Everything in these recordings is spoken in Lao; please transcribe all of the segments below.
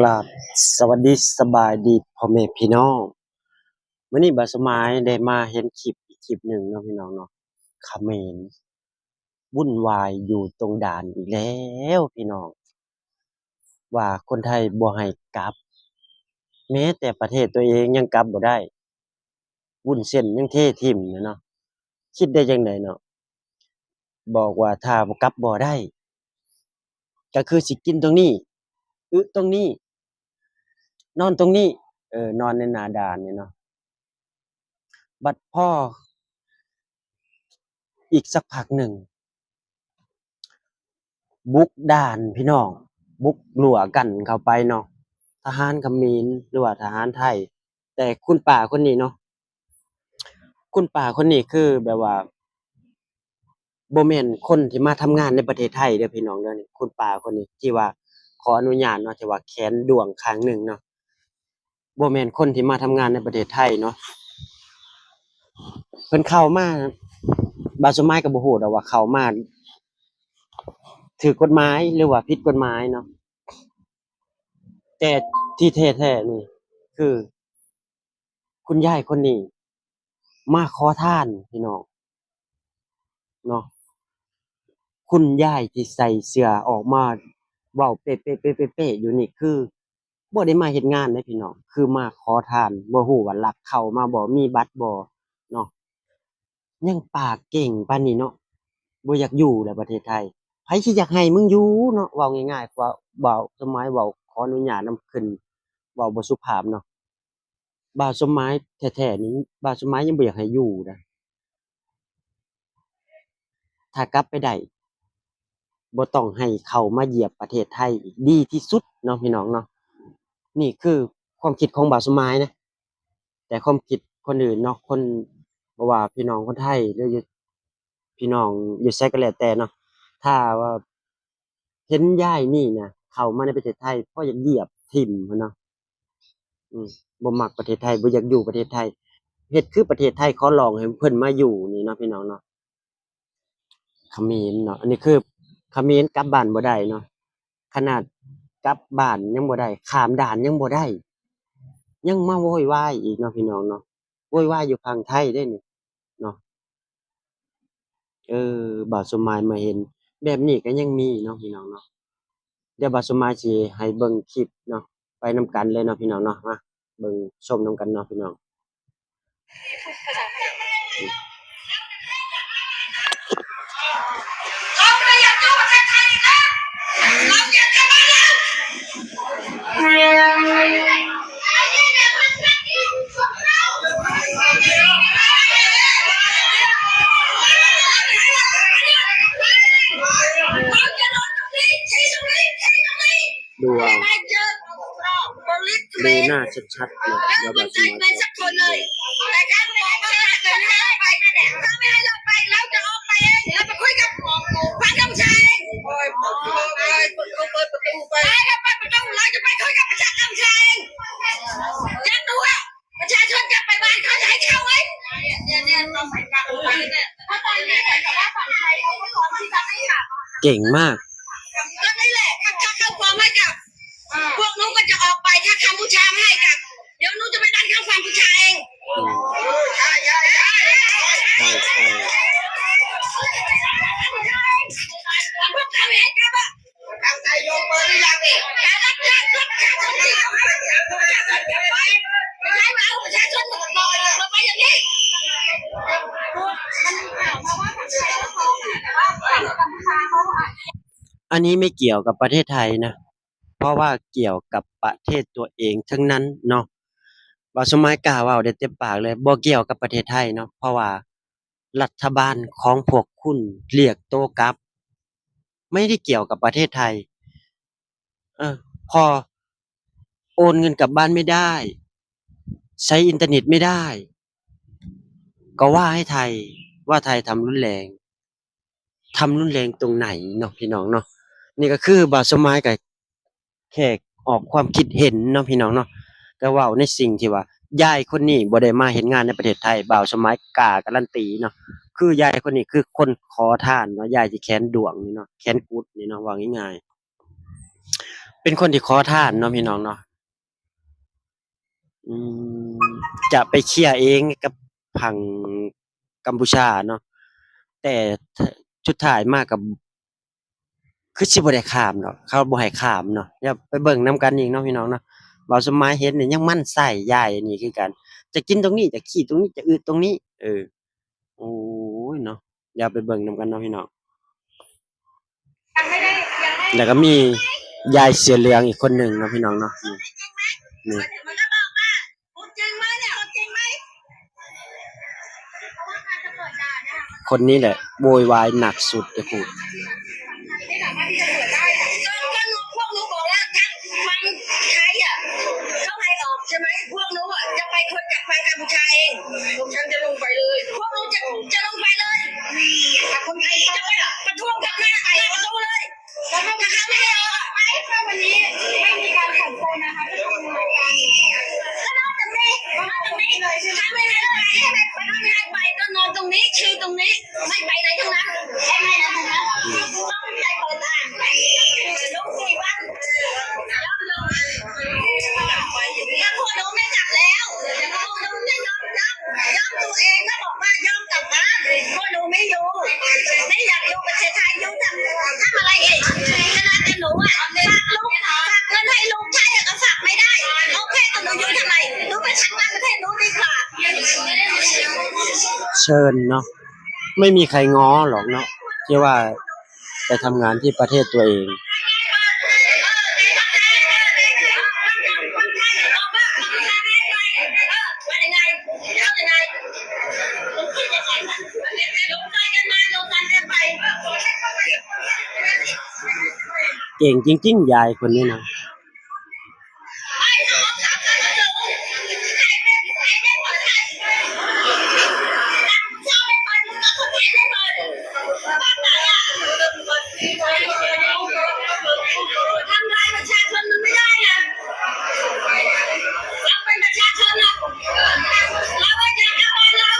ກາບສະຫວັດດີສະບາຍດີພໍ່ແມ່ພີ່ນ້ອງ. ມື້ນີ້ບ່າວສະໝາຍໄດ້ມາເຫັນຄລິບອີກຄລິບໜຶ່ງເນາະພີ່ນ້ອງເນາະ, ຂະເໝນວຸ້ນວາຍຢູ່ຕົງດ່ານອີກແລ້ວພີ່ນ້ອງ, ວ່າຄົນໄທບໍ່ໃຫ້ກັບ, ແມ້ແຕ່ປະເທດຕົວເອງຍັງກັບບໍ່ໄດ້, ວຸ້ນເສັ້ນຍັງເທຖິ້ມເນາະ. ຄິດໄດ້ຈັ່ງໃດເນາະ? ບອກວ່າຖ້າບໍ່ກັບບໍ່ໄດ້ ກໍຄືຊິກິນຕົງນີ້ ອຶຕົງນີ້ ນອນຕົງນີ້ ເອີ ນອນໃນໜ້າດ່ານນີ້ເນາະ. ບັດພໍອີກສັກພັກໜຶ່ງ ບຸກດ່ານພີ່ນ້ອງ, ບຸກລົວກັນເຂົ້າໄປເນາະ, ທະຫານຂະເໝນ ຫຼືວ່າທະຫານໄທ. ແຕ່ຄຸນປ້າຄົນນີ້ເນາະ, ຄຸນປ້າຄົນນີ້ຄືແບບວ່າ ບໍ່ແມ່ນຄົນທີ່ມາທຳງານໃນປະເທດໄທເດີພີ່ນ້ອງເດີ. ຄຸນປ້າຄົນນີ້ທີ່ວ່າຂໍອະນຸຍາດເນາະ, ທີ່ວ່າແຂນດ້ວງຂ້າງໜຶ່ງເນາະ, ບໍ່ແມ່ນຄົນທີ່ມາທຳງານໃນປະເທດໄທເນາະ. ເພິ່ນເຂົ້າມາ ບ່າວສົມໝາຍກໍບໍ່ຮູ້ດອກວ່າເຂົ້າມາຖືກກົດໝາຍ ຫຼືວ່າຜິດກົດໝາຍເນາະ, ແຕ່ທີ່ແທ້ໆນີ້ຄື ຄຸນຍາຍຄົນນີ້ມາຂໍທານພີ່ນ້ອງເນາະ. ຄຸນຍາຍທີ່ໃສ່ເສື້ອອອກມາເວົ້າເປະໆໆໆຢູ່ນີ້ ຄືບໍ່ໄດ້ມາເຮັດງານເດ້ພີ່ນ້ອງ, ຄືມາຂໍທານ, ບໍ່ຮູ້ວ່າລັກເຂົ້າມາບໍ່, ມີບັດບໍ່ເນາະ. ຍັງປາກເກັ່ງປານນີ້ເນາະ, ບໍ່ຢາກຢູ່ແລ້ວປະເທດໄທ. ໃຜຊິຢາກໃຫ້ມຶງຢູ່ເນາະ, ເວົ້າງ່າຍໆ ກວ່າບ່າວສົມໝາຍເວົ້າ ຂໍອະນຸຍາດນຳຂຶ້ນ ເວົ້າບໍ່ສຸພາບເນາະ. ບ່າວສົມໝາຍແທ້ໆນີ້ ບ່າວສົມໝາຍຍັງບໍ່ຢາກໃຫ້ຢູ່ນະ. ຖ້າກັບໄປໄດ້ ບໍ່ຕ້ອງໃຫ້ເຂົ້າມາຢຽບປະເທດໄທອີກ ດີທີ່ສຸດເນາະພີ່ນ້ອງເນາະ. ນີ້ຄືຄວາມຄິດຂອງບ່າວສົມໝາຍນະ, ແຕ່ຄວາມຄິດຄົນອື່ນເນາະ, ຄົນ ບໍ່ວ່າພີ່ນ້ອງຄົນໄທ ຫຼືຢູ່ ພີ່ນ້ອງຢູ່ໃສກໍແລ້ວແຕ່ເນາະ, ຖ້າວ່າເຫັນຍາຍນີ້ນະເຂົ້າມາໃນປະເທດໄທ ພໍຢາກຢຽບຖິ້ມຫັ້ນເນາະ. ອືມ ບໍ່ມັກປະເທດໄທ, ບໍ່ຢາກຢູ່ປະເທດໄທ, ເຮັດຄືປະເທດໄທຂໍຮ້ອງໃຫ້ເພິ່ນມາຢູ່ນີ້ເນາະ ພີ່ນ້ອງເນາະ. ຂະເໝນເນາະ, ອັນນີ້ຄືຂະເໝນກັບບ້ານບໍ່ໄດ້ເນາະ, ຂະໜາດກັບບ້ານຍັງບໍ່ໄດ້, ຂ້າມດ່ານຍັງບໍ່ໄດ້, ຍັງມາໂວຍວາຍອີກເນາະ ພີ່ນ້ອງເນາະ. ໂວຍວາຍຢູ່ຝັ່ງໄທເດ້ນີ້ເນາະ. ເອີ ບ່າວສົມໝາຍມາເຫັນແບບນີ້ກໍຍັງມີເນາະ ພີ່ນ້ອງເນາະ. ດຽວບ່າວສົມໝາຍຊິໃຫ້ເບິ່ງຄລິບເນາະ ໄປນຳກັນເລີຍເນາະ ພີ່ນ້ອງເນາະ. ມາເບິ່ງຊົມນຳກັນເນາະ ພີ່ນ້ອງ. ດູເອົາ ດູໜ້າຊັດໆເນາະ ແລ້ວກໍຊິມາຈອດ. ເກັ່ງມາກ. ກໍນີ້ແຫຼະ ຖ້າເຈົ້າເຂົ້າຄວາມໃຫ້ກັບ ພວກໜູກໍຈະອອກໄປ, ຖ້າຄຳບູຊາໃຫ້ກັບ ດຽວໜູຈະໄປດັນເຂົ້າຄວາມບູຊາເອງ. ອືມ ໃຊ່ ໃຊ່ ໃຊ່ ພວກເຈົ້າເຮັດກັບ ອັນນີ້ໄມ່ກ່ຽວກັບປະເທດໄທນະ, ເພາະວ່າກ່ຽວກັບປະເທດຕົວເອງທັງນັ້ນເນາະ. ບ່າວສົມໝາຍກ້າເວົ້າໄດ້ເຕັມປາກເລີຍ, ບໍ່ກ່ຽວກັບປະເທດໄທເນາະ, ເພາະວ່າລັດຖະບານຂອງພວກຄຸນລຽກໂຕກັບ, ໄມ່ໄດ້ກ່ຽວກັບປະເທດໄທ. ເອີ ພໍໂອນເງິນກັບບ້ານໄມ່ໄດ້, ໃຊ້ອິນເຕີເນັດໄມ່ໄດ້, ກໍວ່າໃຫ້ໄທ, ວ່າໄທທຳຮຸນແຮງ. ທຳຮຸນແຮງຕົງໃນເນາະ ພີ່ນ້ອງເນາະ. ນີ້ກໍຄືບ່າວສົມໝາຍກໍແຄ່ອອກຄວາມຄິດເຫັນເນາະ ພີ່ນ້ອງເນາະ, ກໍເວົ້າໃນສິ່ງທີ່ວ່າຍາຍຄົນນີ້ບໍ່ໄດ້ມາເຮັດງານໃນປະເທດໄທ. ບ່າວສົມໝາຍກ້າກາລັນຕີເນາະ, ຄືຍາຍຄົນນີ້ຄືຄົນຂໍທານເນາະ, ຍາຍທີ່ແຂນດ້ວງນີ້ເນາະ, ແຂນກຸດນີ້ເນາະ, ເວົ້າງ່າຍໆ. ເປັນຄົນທີ່ຂໍທານເນາະພີ່ນ້ອງເນາະ. ອືມ ຈະໄປເຄຍເອງກັບຝັ່ງກຳປູຊາເນາະ ແຕ່ສຸດທ້າຍມາກໍຄືຊິບໍ່ໄດ້ຂ້າມດອກ ເຂົາບໍ່ໃຫ້ຂ້າມເນາະ. ດຽວໄປເບິ່ງນຳກັນອີກເນາະພີ່ນ້ອງເນາະ. ບ່າວສົມໝາຍເຫັນນີ້ຍັງໝັ້ນໄສ້ຍາຍອັນນີ້ຄືກັນ ຈະກິນຕົງນີ້ ຈະຂີ້ຕົງນີ້ ຈະອຶຕົງນີ້ ເອີ ໂອ້ຍເນາະ. ດຽວໄປເບິ່ງນຳກັນເນາະພີ່ນ້ອງ. ແລ້ວກໍມີຍາຍເສືອເຫຼືອງອີກຄົນໜຶ່ງເນາະພີ່ນ້ອງເນາະ. ນີ້ ນີ້ ຄົນນີ້ແຫຼະໂວຍວາຍໜັກສຸດເດ້ພຸ້ນ. ພວກหนูบอกแล้ว ทั้งฝั่งไทยอะ เขาให้ออกใช่ไหม พวกหนูอะจะไปคนจากฝั่งกัมพูชาเอง พวกฉันจะลงไปเลย พวกหนูจะ จะลงไปเลย คนไทยจะไปประท้วงกับหน้า หน้าประตูเลย แล้วถ้าเขาไม่ให้ออกอะ ไป ถ้าวันนี้ไม่มีการผ่อนปรนนะคะ จะทำยังไงกัน ก็นอนตรงนี้ นอนตรงนี้เลยใช่ไหม ถ้าไม่ให้ไป ถ้าไม่ให้ไปก็นอนตรงนี้ ฉี่ตรงนี้ ไม่ไปไหนทั้งนั้น แค่ไหนนะ ต้องไปเปิดทาง ลงสี่วัน ยอมลง ถ้าพวกหนูไม่กลับแล้ว พวกหนูจะยอมรับ ยอมตัวเอง แล้วบอกว่ายอมกลับบ้าน พวกหนูไม่อยู่ ไม่อยากอยู่ประเทศไทย อยู่ทำ ทำอะไรอีก ขนาดแต่หนูอะ ฝากลูก ฝากเงินให้ลูกใช้อะ ก็ฝากไม่ได้ โอเค แต่หนูอยู่ทำไม หนูไปทำงานประเทศหนูดีกว่า เชิญเนาะ ไม่มีใครง้อหรอกเนาะ ที่ว่าไปทำงานที่ประเทศตัวเอง เก่งจริงๆ ยายคนนี้นะ ทำร้ายประชาชนมันไม่ได้นะ เราเป็นประชาชนนะ เราก็อยากกลับบ้านเรา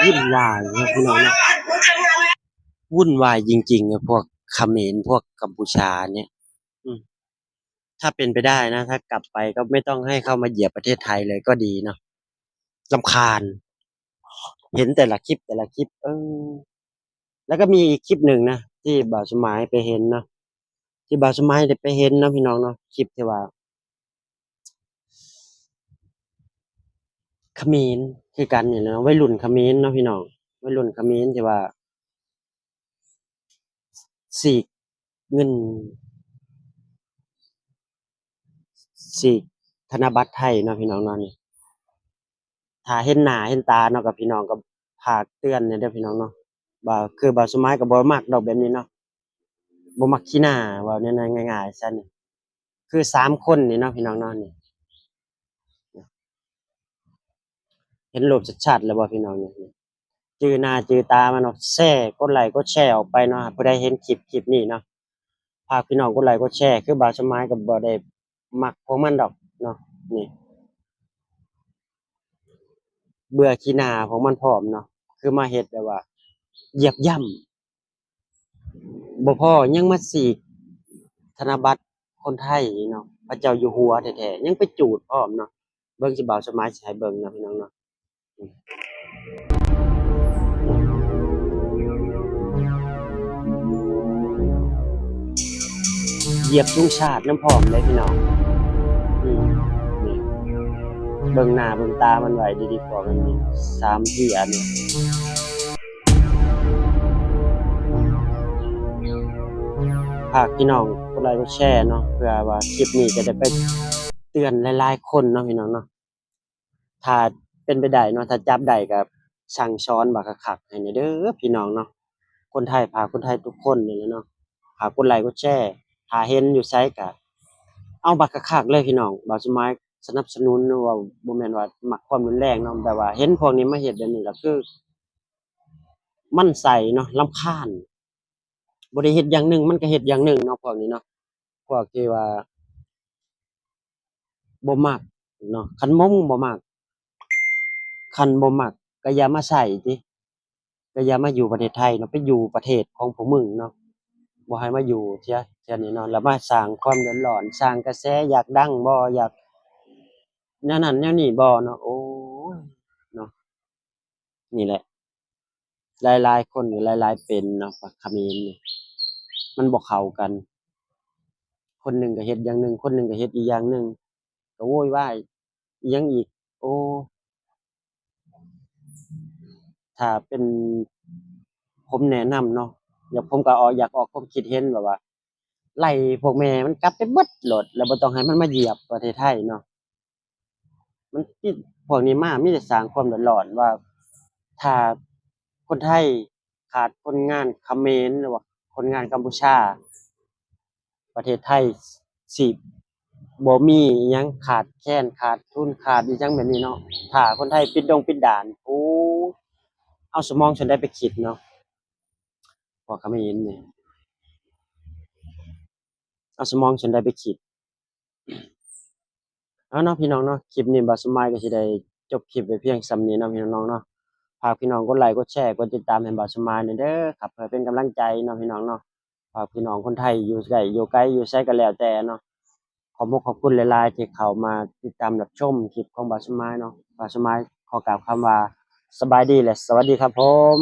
วุ่นวายเนาะพี่น้องเนาะ วุ่นวายจริงๆ อะ พวกเขมร พวกกัมพูชาเนี่ย อืม ถ้าเป็นไปได้นะ ถ้ากลับไปก็ไม่ต้องให้เข้ามาเหยียบประเทศไทยเลยก็ดีเนาะ รำคาญ เห็นแต่ละคลิป แต่ละคลิป เออ แล้วก็มีอีกคลิปหนึ่งนะ ที่บ่าวสมายไปเห็นเนาะ ที่บ่าวสมายได้ไปเห็นเนาะพี่น้องเนาะ คลิปที่ว่า เขมรคือกันนี่แหละเนาะ วัยรุ่นเขมรเนาะพี่น้อง วัยรุ่นเขมรที่ว่า ฉีกเงิน ฉีกธนบัตรไทยเนาะพี่น้องเนาะ นี่ ถ้าเห็นหน้าเห็นตาเนาะ ก็พี่น้องก็ฝากเตือนแหน่เด้อพี่น้องเนาะ ว่าคือบ่าวสมายก็บ่มักดอกแบบนี้เนาะ บ่มักขี้หน้า เว้าแนวนั้นง่ายๆ ซะนี่ คือสามคนนี่เนาะพี่น้องเนาะ นี่ เห็นรูปชัดๆ แล้วบ่พี่น้องนี่ จื่อหน้าจื่อตามันเนาะ แชร์ กดไลก์กดแชร์ออกไปเนาะ ผู้ใดเห็นคลิป คลิปนี้เนาะ ฝากพี่น้องกดไลก์กดแชร์ คือบ่าวสมายก็บ่ได้มักพวกมันดอกเนาะ นี่ เบื่อขี้หน้าพวกมันพร้อมเนาะ คือมาเฮ็ดแบบว่าเหยียบย่ำ บ่พอยังมาฉีกธนบัตรคนไทยเนาะ พระเจ้าอยู่หัวแท้ๆ ยังไปจูดพร้อมเนาะ เบิ่งสิบ่าวสมายสิให้เบิ่งเนาะพี่น้องเนาะ เหยียบธงชาตินำพร้อมเด้พี่น้อง อืม นี่ เบิ่งหน้าเบิ่งตามันไว้ดีๆ พวกมันนี่ สามเทื่อนี่ ฝากพี่น้องกดไลก์กดแชร์เนาะ เพื่อว่าคลิปนี้จะได้ไปเตือนหลายๆ คนเนาะพี่น้องเนาะ ถ้าเป็นไปได้เนาะ ถ้าจับได้ก็สั่งสอนบักคักๆ ให้แหน่เด้อพี่น้องเนาะ คนไทย ฝากคนไทยทุกคนนี่แหละเนาะ ฝากกดไลก์กดแชร์ ถ้าเห็นอยู่ไสก็เอาบักคักๆ เลยพี่น้อง บ่าวสมายสนับสนุนเนาะ ว่าบ่แม่นว่ามักความรุนแรงเนาะ แบบว่าเห็นพวกนี้มาเฮ็ดแบบนี้ก็คือ หมั่นไส้เนาะ รำคาญ ບໍ່ໄດ້ເຮັດຢ່າງໜຶ່ງ ມັນກໍເຮັດຢ່າງໜຶ່ງເນາະ ພວກນີ້ເນາະ. ພວກທີ່ວ່າບໍ່ມັກເນາະ ຄັນບໍ່ ບໍ່ມັກ ຄັນບໍ່ມັກກໍຢ່າມາໃຊ້ຕິ ກໍຢ່າມາຢູ່ປະເທດໄທເນາະ ໄປຢູ່ປະເທດຂອງພວກມຶງເນາະ ບໍ່ໃຫ້ມາຢູ່ເທື່ອ ເທື່ອນີ້ເນາະ ແລ້ວມາສ້າງຄວາມເດືອດຮ້ອນ ສ້າງກະແສ ຢາກດັງບໍ່ ຢາກແນວນັ້ນແນວນີ້ບໍ່ເນາະ. ໂອ້ຍ ເນາະ ນີ້ແຫຼະ ຫຼາຍໆຄົນ ຫຼາຍໆເປັນເນາະ ພວກຂະເໝນນີ້ ມັນບໍ່ເຂົ້າກັນ ຄົນໜຶ່ງກໍເຮັດຢ່າງໜຶ່ງ ຄົນໜຶ່ງກໍເຮັດອີກຢ່າງໜຶ່ງ ກໍໂວຍວາຍອີຫຍັງອີກ. ໂອ້ ຖ້າເປັນ ຜົມແນະນຳເນາະ ຢາກ ຜົມກໍອອກ ຢາກອອກຄວາມຄິດເຫັນແບບວ່າ ໄລ່ພວກແມ່ມັນກັບໄປເບິດໂລດ ແລ້ວບໍ່ຕ້ອງໃຫ້ມັນມາຢຽບປະເທດໄທເນາະ. ມັນຕິດ ພວກນີ້ມາມີແຕ່ສ້າງຄວາມເດືອດຮ້ອນ ວ່າຖ້າຄົນໄທຂາດຄົນງານຂະເໝນ ຫຼືວ່າຄົນງານກຳປູເຈຍ ປະເທດໄທຊິບໍ່ມີອີ່ຫຍັງຂາດແຄນ ຂາດທຶນ ຂາດອີ່ຫຍັງແບບນີ້ເນາະ. ຖ້າຄົນໄທປິດດົງປິດດ່ານ ໂອ້ ເອົາສະໝອງສ່ວນໃດໄປຄິດເນາະ ພວກຂະເໝນນີ້ ເອົາສະໝອງສ່ວນໃດໄປຄິດ. ເອົາເນາະ ພີ່ນ້ອງເນາະ ຄລິບນີ້ບ່າວສະໝາຍກໍຊິໄດ້ຈົບຄລິບໄວ້ພຽງສ່ຳນີ້ເນາະ ພີ່ນ້ອງເນາະ. ຝາກພີ່ນ້ອງກົດໄລ ກົດແຊ ກົດຕິດຕາມໃຫ້ບ່າວສະໝາຍແດ່ເດີຄັບ ເພື່ອເປັນກຳລັງໃຈເນາະ ພີ່ນ້ອງເນາະ. ຝາກພີ່ນ້ອງຄົນໄທຢູ່ໃກ້ຢູ່ໄກ ຢູ່ໃສກໍແລ້ວແຕ່ເນາະ ຂອບອົກຂອບຄຸນຫຼາຍໆທີ່ເຂົ້າມາຕິດຕາມຮັບຊົມຄລິບຂອງບ່າວສະໝາຍເນາະ. ບ່າວສະໝາຍຂໍກ່າວຄຳວ່າ ສະບາຍດີ ແລະ ສະຫວັດດີຄັບຜົມ.